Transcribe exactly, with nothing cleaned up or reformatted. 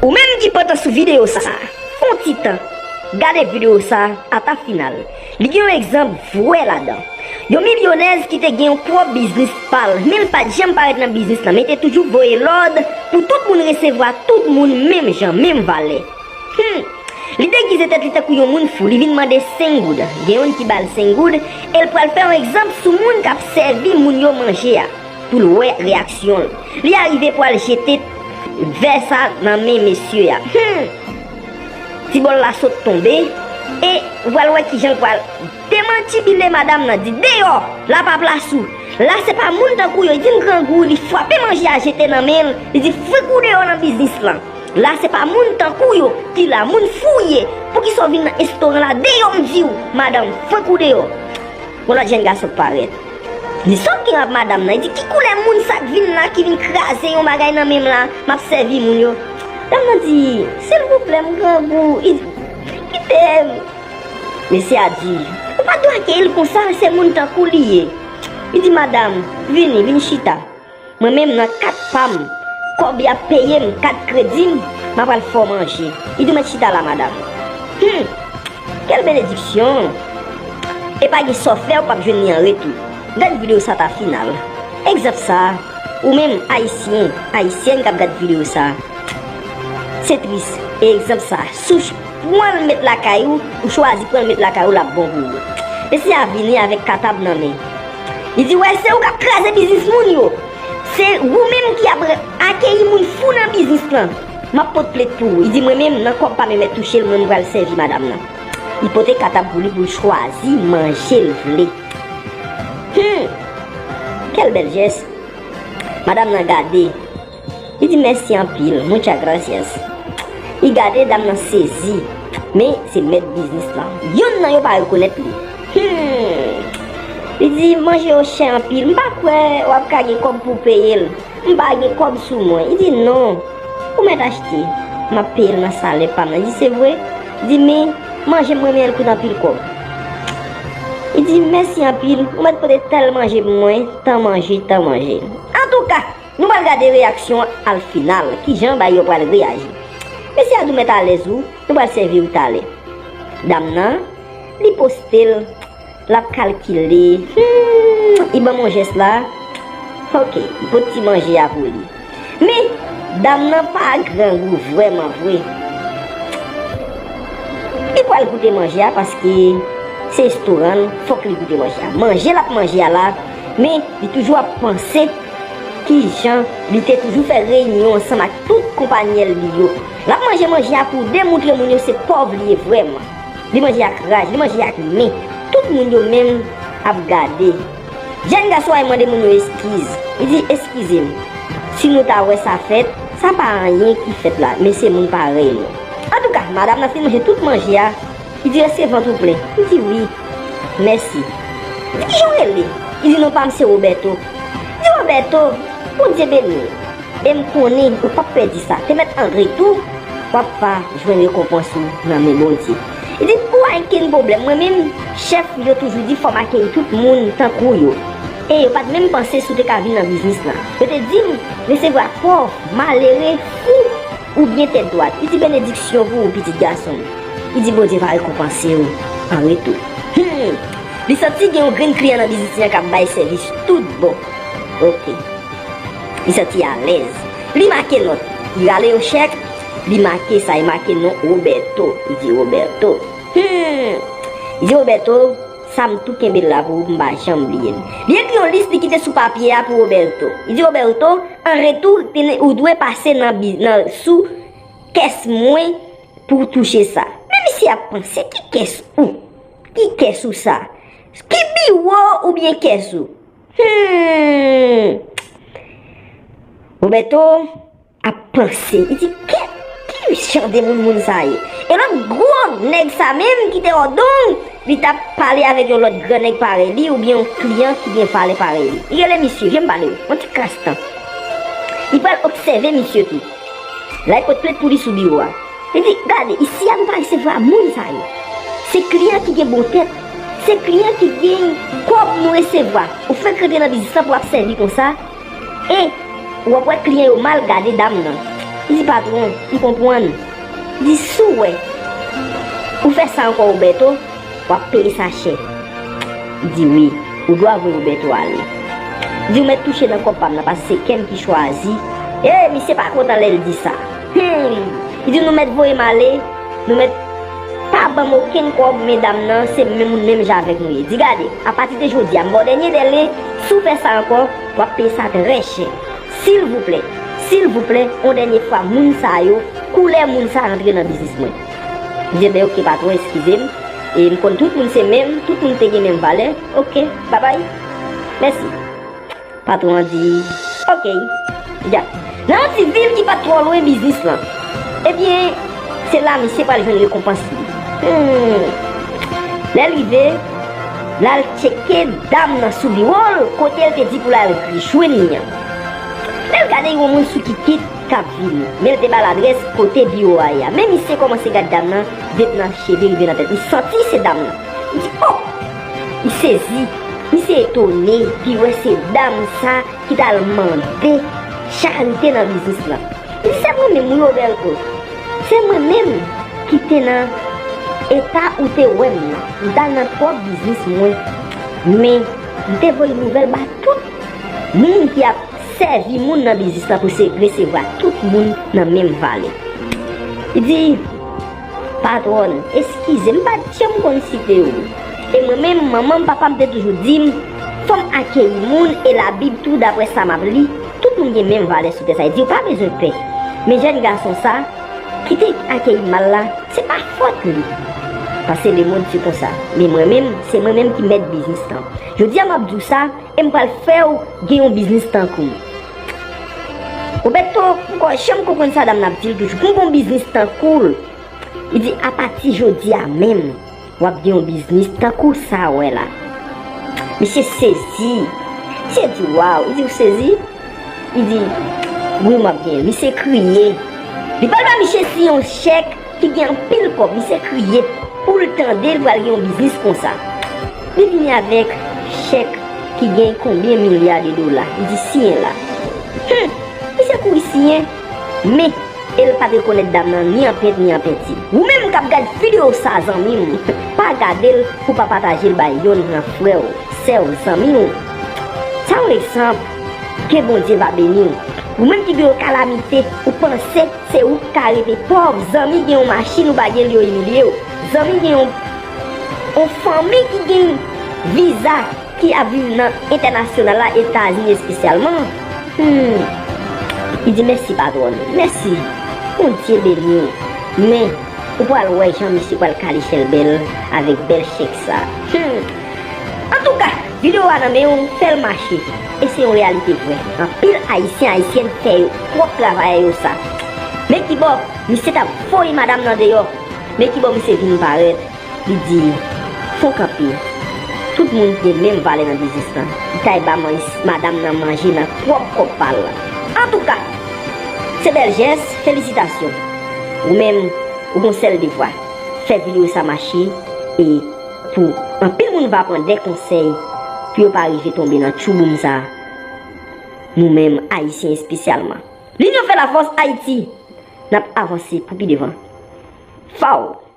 Ou menm ki pantan sou videyo sa, fè yon ti tan, gade videyo sa ata final. Li gen yon egzanp vrè ladan. Yon milyonèz ki te gen yon pwòp biznis pa l, men l pa t janm parèt nan biznis lan, men te toujou voye lòd pou tout moun resevwa tout moun menm jan, menm valè. Hmm. Li degize tèt li tankou yon moun fou, li vin mande senk goud. Gen youn ki ba l senk goud, e l pral fè yon egzanp sou moun k ap sèvi moun yo manje a, pou l wè reyaksyon l. Li arive pou al jete vè sa nan men mesye a. Hmm! Ti bòl la sot tonbe, e ou pral wè kijan l pral demantibile madanm nan, di, "Deyò, la pa plas ou. La se pa moun tankou yo." Li di, "M grangou." Li frape manje a jete nan men l, li di, "Fouke w deyò nan biznis lan. La se pa moun tankou yo ki la, moun fou w ye. Poukisa w vin nan restoran la? Deyò, m di w, madanm, fouke w deyò." Yon lòt jèn gason parèt. Li sot gen ap madanm nan. Li di, "Ki koulè moun sa k vin la, ki vin kraze yon bagay nan men m la? M ap sèvi moun yo." Dam nan di, "Silvouplè, m grangou." Li di, "Kite m." Mesye a di, "Ou pa dwe akeyi l konsa, se moun tankou li ye." Li di, "Madanm, vini, vin chita. Mwen menm nan kat pa m, kòb y ap peye m, kat kredi m, m ap al fè w manje." Li di, "Mèt chita la, madanm." Hmm! Kèl benediksyon! E pa gen sa w fè, ou p ap jwenn li an retou. Gad videyo sa ta final. Egzanp sa, ou menm, Ayisyen, Ayisyèn k ap gad videyo sa, se tris. E egzanp sa, si w pran l met lakay ou, ou chwazi pran l met lakay ou, l ap bon pou ou. Mesye a vini avèk katab nan men. Li di, "Wè, se ou k ap kraze biznis moun yo. Se ou menm ki ap akeyi moun fou nan biznis lan. M ap pot plent pou ou." Li di, "Mwen menm, nan kòb pa m mèt touche l, mwen, m pral sèvi madanm nan." Li pote katab pou li pou l chwazi manje l vle. Hmm! Kèl bèl jès! Madanm nan gade. Li di, "Mèsi anpil, muchas gracias." Li gade, dam nan sezi. Men, se mèt biznis lan. Youn nan yo pa rekonèt li. Hmm. Li di, "Manje yo chè anpil. M pa kwè w ap ka gen kòb pou w peye l. M pa gen kòb sou mwen." Li di, "Non. Ou mèt achte. M ap peye l nan salè pa m nan." Li di, "Se vre?" Li di, "Men, manje m renmen an, l koute anpil kòb." Li di, "Mèsi anpil. Ou mèt pote tèl manje pou mwen. Tan manje, tan manje." Antouka, nou pral gade reyaksyon al final, kijan bagay yo pral reyaji. Mesye a di w mèt alèz ou, nou pral sèvi w talè. Dam nan, li poste l, l ap kalkile. Hmm, li ban m yon jès la. Oke, li pot ti manje a pou li. Men, dam nan pa grangou vrèman vre. Li pral goute manje a paske se restoran l, fòk li goute manje a. Manje l ap manje a la, men li toujou ap panse kijan li te toujou fè reyinyon ansanm ak tout konpanyèl li yo. L ap manje manje a pou demoutre moun yo se pòv li ye vrèman. Li manje ak raj, li manje ak men. Tout moun yo menm ap gade. Jèn gason an mande moun yo eskiz. Li di, "Eskize m. Si nou ta wè sa fèt, sa pa anyen ki fèt la, men se moun parèy nou." Antouka, madanm nan fin manje tout manje a. Li di, "Èske vant ou plen?" Li di, "Wi. Mèsi." Li di, "Kijan w rele?" Li di, "Non pa m se Roberto." Li di, "Roberto, Bondye beni w. E m konnen ou p ap pèdi sa. Te mèt an retou, w ap pa jwenn rekonpans ou nan men Bondye." Li di, "Pou okenn pwoblèm, mwen menm, chèf yo toujou di fò m akeyi tout moun tankou yo. E yo pa t menm panse si w te ka vin nan biznis lan. Yo te di m resevwa pòv, malere, fou, oubyen tèt dwat." Li di, "Benediksyon pou ou, pitit gason m." Li di, "Bondye va rekonpanse w an retou." Hmm. Li santi gen yon grenn kliyan nan biznis li an k ap bay sèvis tout bon. Oke. Li santi alèz. Li make nòt. Li rale yon chèk. Li make sa, li make non Roberto. Li di, "Roberto." Hmm. Li di, "Roberto, sa m tou kenbe l la pou ou, m pa janm bliye l." Li ekri yon lis, li kite sou papye a pou Roberto. Li di, "Roberto, an retou, ou dwe pase nan, bi- nan sou kès mwen pou w touche sa." Men misye ap panse, "Ki kès ou? Ki kès ou sa? Ki biwo oubyen kès ou?" Hmm. Roberto ap panse. Li di, "Kè, ki jan de moun moun sa ye?" E lòt gwo nèg sa menm ki te Odong, li t ap pale avèk yon lòt gran nèg parèy li oubyen yon kliyan ki gen valè parèy li. Li rele misye, "Vye m pale w, yon ti kras tan." Li pral obsève misye tou. La, li pot plent pou li sou biwo a. Li di, "Gade, isi a nou pa resevwa moun sa yo. Se kliyan ki gen bon tèt, se kliyan ki gen kòb nou resevwa. Ou fèk rantre nan biznis lan pou w ap sèvi konsa, e w ap wè kliyan yo mal gade dam nan." Li di, "Patwon, m konprann." Li di, "Si w wè ou fè sa ankò, Roberto, w ap peye sa chè." Li di, "Wi, ou dwe voye Roberto ale." Li di, "Ou mèt touche nan kòb pa m nan, paske se kè m ki chwazi." E, misye pa kontan lè l di sa. Hmm. Li di, "Nou mèt voye m ale, nou mèt pa ban m okenn kòb, medam nan, se menm moun menm jan avèk nou ye." Di, "Gade, apati de jodi a, m ba w dènye dèle, si w fè sa ankò, w ap peye sa trè chè. Silvouplè, silvouplè, yon dènye fwa, moun sa yo, koulè moun sa rantre nan biznis mwen." Li di, "Ebyen, oke, patwon, eskize m. E m konn tout moun se menm, tout moun te gen menm valè. Oke, babay. Mèsi." Patwon an di, "Oke." Ya. Nan yon ti vil ki pa t twò lwen biznis lan. Ebyen, se la misye pral jwenn rekonpans li. Hmm. Lè l rive, l al tcheke dam nan sou biwo l, kote l te di pou l al jwenn li an. Lè l gade, yon moun sou kikit k ap vini, men l te ba l adrès kote biwo a ye a. Men misye kòmanse gad dam nan, depi nan cheve rive nan tèt. Li santi se dam nan. Li di, "O!" Li sezi, misye etone, li wè se dam sa ki t al mande charite nan biznis lan. Li di, "Se mwen menm, wi, Roberto. Se mwen menm ki te nan eta ou te wè m nan. M t al nan pwòp biznis mwen. Men, m te voye nouvèl ba tout moun ki ap sèvi moun nan biznis lan pou se resevwa tout moun nan menm valè." Li di, "Patwòn, eskize m, m pa t janm konn site w. E mwen menm, manman m, papa m te toujou di m, fò m akeyi moun, e Labib tou, daprè sa m ap li, tout moun gen menm valè sou tè sa." Li di, "Ou pa bezwen pè. Men jèn gason sa, ki te akeyi m mal la, se pa fòt li. Paske lemonn se konsa. Men mwen menm, se mwen menm ki mèt biznis lan. Jodi a, m ap di w sa, e m pral fè w gen yon biznis tankou m." Roberto poko janm konprann sa dam nan ap di l toujou. "Pou m gen yon biznis tankou l?" Li di, "Apati jodi a menm, w ap gen yon biznis tankou sa w wè la." Misye sezi. Misye di, "Waw." Li di, "Ou sezi?" Li di, "Wi, m ap gen." Misye kriye. Li pral ba misye siyen yon chèk ki gen anpil kòb. Misye kriye pou l tande l pral gen yon biznis konsa. Li vini avèk chèk ki gen konbyen milya de dola. Li di, "Siyen la." Hmm, misye kouri siyen, men e l pa t rekonèt dam nan ni an pent ni an penti. Ou menm k ap gad videyo sa, zanmi m, pa gade l pou pa pataje l bay yonn nan frè w, sè w, zanmi w. Sa yon egzanp, ke Bondye va beni w. Ou menm ki gen yon kalamite, ou panse se ou k ka rete pòv, zanmi gen yon machin ou pa gen l, yo imilye w. Zanmi gen yon, yon fanmi ki gen viza, ki ap viv nan entènasyonal la, Etazini espesyalman. Hmm. Li di, "Mèsi, patwòn. Mèsi. Bondye beni w. Men, ou pral wè jan misye pral kaliche l bèl avèk bèl chèk sa." Hmm. Antouka, videyo a nan men w, fè l mache. E se yon reyalite vrè. Anpil Ayisyen, Ayisyèn fè yo pwòp travay yo sa. Men kibò misye t ap voye madanm nan deyò. Men kibò misye vin parèt. Li di, "Fon kanpe. Tout moun gen menm valè nan biznis lan. Li ta ba man-, madanm nan manje nan pwòp kòb pa l la." Antouka, se bèl jès, felisitasyon. Ou menm, ou gon sèl devwa. Fè videyo sa mache e pou anpil moun va pran de konsèy pou yo pa rive tonbe nan tchouboum sa. Nou menm, Ayisyen espesyalman. Linyon fè lafòs, Ayiti. N ap avanse pou pi devan. Faw!